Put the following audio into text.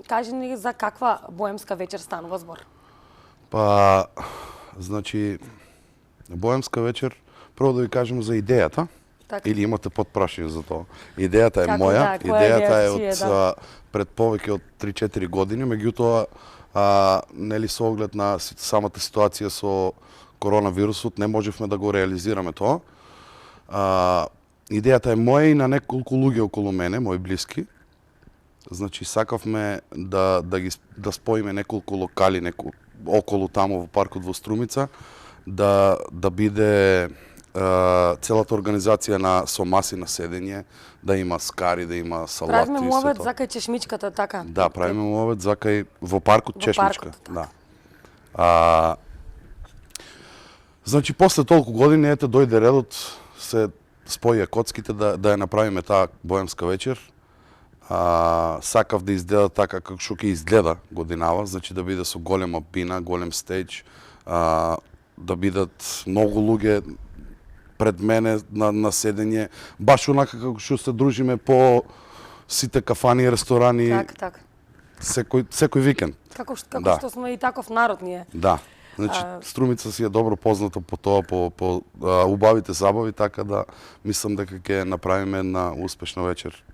Кажи ни за каква боемска вечер станува збор? Па, значи, боемска вечер, прво да ви кажем за идејата. Така. Или имате подпрашање за тоа. Идејата е Како моја, да, која идејата е идеја од ти е, да. пред повеќе од 3-4 години, меѓутоа нели со оглед на самата ситуација со коронавирусот не можевме да го реализираме тоа. Идејата е моја и на неколку луѓе околу мене, мои блиски. Значи сакавме да споиме неколку локали околу таму во паркот во Струмица, да биде целата организација со маси на седење, да има скари, да има салати. Правиме муавет за кај чешмичката, така? Да, правиме муавет за кај во паркот Чешмичка. Така. Да. Значи после толку години ете дојде редот, се споја коцките да ја направиме таа боемска вечер. Сакав да изгледа така како што ќе изгледа годинава, значи да биде со голема бина, голем стејдж, да бидат многу луѓе пред мене на седење, баш онака како што се дружиме по сите кафани и ресторани. Така. Секој викенд. Како Да. што сме и таков народ ние. Да. Значи, Струмица си е добро позната по тоа, по убавите забави, така да мислам дека ќе направиме една успешна вечер